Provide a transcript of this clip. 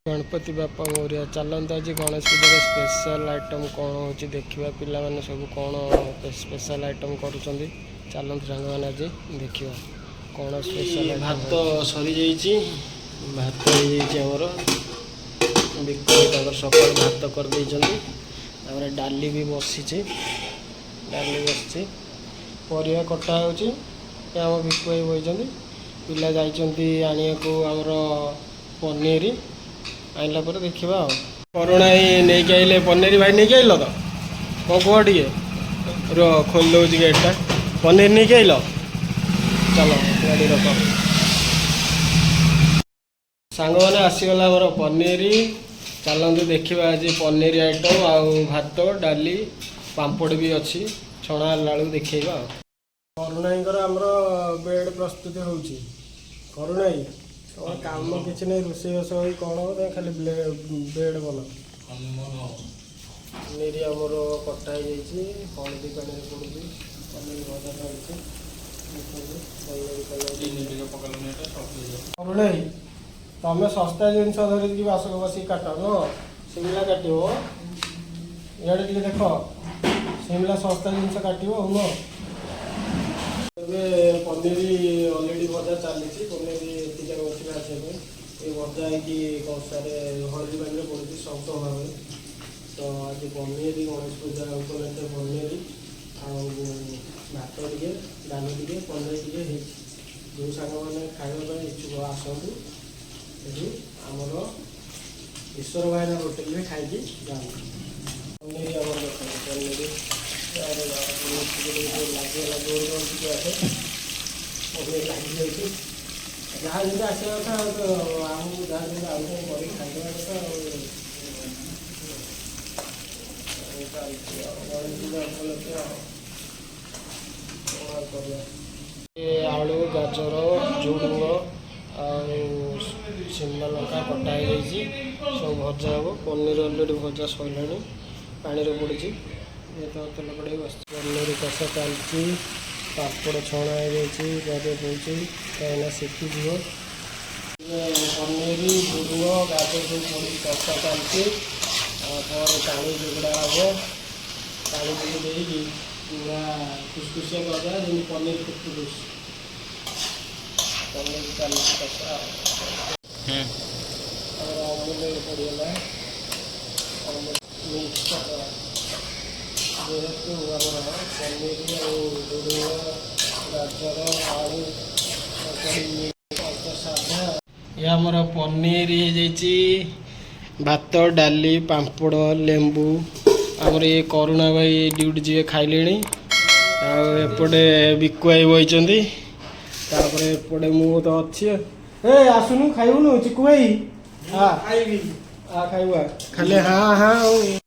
ଗଣପତି ବାପ୍ପା ମୋରିଆ। ଚାଲନ୍ତୁ, ଆଜି ଗଣେଶ ପୂଜାରେ ସ୍ପେଶାଲ ଆଇଟମ୍ କ'ଣ ହେଉଛି ଦେଖିବା। ପିଲାମାନେ ସବୁ କ'ଣ ସ୍ପେଶାଲ ଆଇଟମ୍ କରୁଛନ୍ତି, ଚାଲନ୍ତୁ ସାଙ୍ଗମାନେ, ଆଜି ଦେଖିବା କ'ଣ ସ୍ପେଶାଲ। ଭାତ ସରିଯାଇଛି, ଭାତ ହେଇଯାଇଛି ଆମର। ବିକୁ ତାଙ୍କର ସକାଳୁ ଭାତ କରିଦେଇଛନ୍ତି। ତାପରେ ଡାଲି ବି ବସିଛି, ଡାଲି ବସିଛି, ପରିବା କଟା ହେଉଛି। ଏ ଆମ ବିକୁ ଭାଇ ବସିଛନ୍ତି। ପିଲା ଯାଇଛନ୍ତି ଆଣିବାକୁ ଆମର ପନିର। ଆଣିଲା ପରେ ଦେଖିବା। ଆଉ କରୁଣା ଭାଇ ନେଇକି ଆଇଲେ ପନିର। ଭାଇ, ନେଇକି ଆଇଲ ତ? କ'ଣ କୁହ ଟିକେ। ରୁହ, ଖୋଲି ଦେଉଛି ଗେଟ୍ଟା। ପନିର ନେଇକି ଆଇଲ, ଚାଲ ଗାଡ଼ି ରଖ। ସାଙ୍ଗମାନେ, ଆସିଗଲା ଆମର ପନିର। ଚାଲନ୍ତୁ ଦେଖିବା ଆଜି ପନିର ଆଇଟମ୍ ଆଉ ଭାତ, ଡାଲି, ପାମ୍ପଡ଼ ବି ଅଛି। ଛଣା ହେଲା ବେଳକୁ ଦେଖେଇବା। ଆଉ କରୁଣାଇଙ୍କର ଆମର ବେଡ୍ ପ୍ରସ୍ତୁତି ହେଉଛି। କରୁଣାଇ, ତମର କାମ କିଛି ନାହିଁ, ରୋଷେଇବାସ ହୋଇ କ'ଣ ହବ? ତମେ ଖାଲି ବେଡ୍ ବନାଅ। ପନିର ଆମର କଟା ହେଇଯାଇଛି, ହଳଦୀ ପାଣିରେ ପଡ଼ୁଛି। ପନିର ଭଜା ଚାଲିଛି, ଦେଖନ୍ତୁ ପନିର। କରୁଣାଇ, ତମେ ଶସ୍ତା ଜିନିଷ ଧରିକି ବାସକ ବସିକି କାଟ, ନୁହଁ? ସିମଲା କାଟିବ। ଇଆଡ଼େ ଟିକେ ଦେଖ, ସିମଲା ଶସ୍ତା ଜିନିଷ କାଟିବ ଆଉ, ନୁହଁ? ଏବେ ପନିର ଅଲରେଡ଼ି ଭଜା ଚାଲିଛି। ପନିର ଏତିକି ଯାକ ଅଛି ଆସିବା ପାଇଁ। ଏ ଭଜା ହେଇକି କଂସାରେ ହଳଦୀ ପାଣିରେ ପଡ଼ୁଛି ସଫ୍ଟ ହେବା ପାଇଁ। ତ ଆଜି ପନିର, ଗଣେଶ ପୂଜା ଉପଲକ୍ଷେ ପନିର ଆଉ ଭାତ ଟିକେ, ଡାଲି ଟିକେ, ପନିର ଟିକେ ହେଇଛି। ଯେଉଁ ସାଙ୍ଗମାନେ ଖାଇବା ପାଇଁ ଇଚ୍ଛୁକ, ଆସନ୍ତୁ ଏଠି ଆମର ଈଶ୍ୱର ଭାଇନା ହୋଟେଲରେ ଖାଇକି ଯାଆନ୍ତୁ। ପନିର ଆମର ଦେଖନ୍ତୁ, ପନିର। ଆରେ ବାବା, ପନିର ଟିକେ ଟିକେ ଲାଗିବ ଲାଗିବ ବୋଲି କଣ ଟିକେ ଆସେ, ପନିର ଲାଗିଯାଉଛି। ଯାହା ଯେମିତି ଆସିବା କଥା ଆଉ ତ ଆମକୁ ଯାହା ଯେମିତି ଆଇଟମ୍ କରିକି ଖାଇଦେବା କଥା। ଆଉ ଚାଲିଛି ଆଉ ଗଣେଶ ପୂଜା ଉପଲକ୍ଷେ, ଆଉ କ'ଣ ଆଉ କରିବା? ଏ ଆଳୁ, ଗାଜର, ଝୁଡ଼ୁଙ୍ଗ ଆଉ ସିମଲା ଲଙ୍କା କଟା ହେଇଯାଇଛି। ସବୁ ଭଜା ହେବ। ପନିର ଅଲରେଡ଼ି ଭଜା ସରିଲାଣି, ପାଣିରେ ପଡ଼ିଛି। ଏ ତ ତେଲ କଢ଼େଇ ବସିଛି। ପନିର କଷା ଚାଲିଛି, ପାମ୍ପଡ଼ ଛଣା ହେଇଯାଇଛି, ଘରେ ପଡ଼ୁଛି, କାହିଁକିନା ସେକିଯିବ। ପନିର, ଝୁଡ଼ୁଙ୍ଗ, ଗାଜର ସବୁ ପଡ଼ିକି କଷା ଚାଲିଛି। ତାପରେ ପାଣି ଯୋଗଡ଼ା ହେବ। ପାଣି ଟିକେ ଦେଇକି ପୁରା ଖୁସଖୁସିଆ କରିଦେବା, ଯେମିତି ପନିର ଖୁସଖୁସ। ପନିର ଚାଲିଛି କଷା। ଆଉ ଆମର ଅମୁଲ ପଡ଼ିଗଲା। ଅମୁଲ ମିକ୍ସ କରିଦେବା। ଯେହେତୁ ଆମର ପନିର ଆଉ ଝୁଡ଼ୁଙ୍ଗ, ଗାଜର, ଆଳୁ ପଡ଼ି ଅଳ୍ପ ସାଧା। ଇଏ ଆମର ପନିର ହେଇଯାଇଛି, ଭାତ, ଡାଲି, ପାମ୍ପଡ଼, ଲେମ୍ବୁ। ଆମର ଇଏ କରୁଣା ଭାଇ ଡ୍ୟୁଟି ଯିବେ, ଖାଇଲେଣି। ଆଉ ଏପଟେ ବିକୁ ଭାଇ ବଇଛନ୍ତି। ତାପରେ ଏପଟେ ମୁଁ ତ ଅଛି। ଏ ଆସୁନୁ, ଖାଇବୁନୁ ଚିକୁ ଭାଇ? ଖାଇବି, ଆ ଖାଇବୁ ଆ। ଖାଲି ହଁ ହଁ ଆଉ।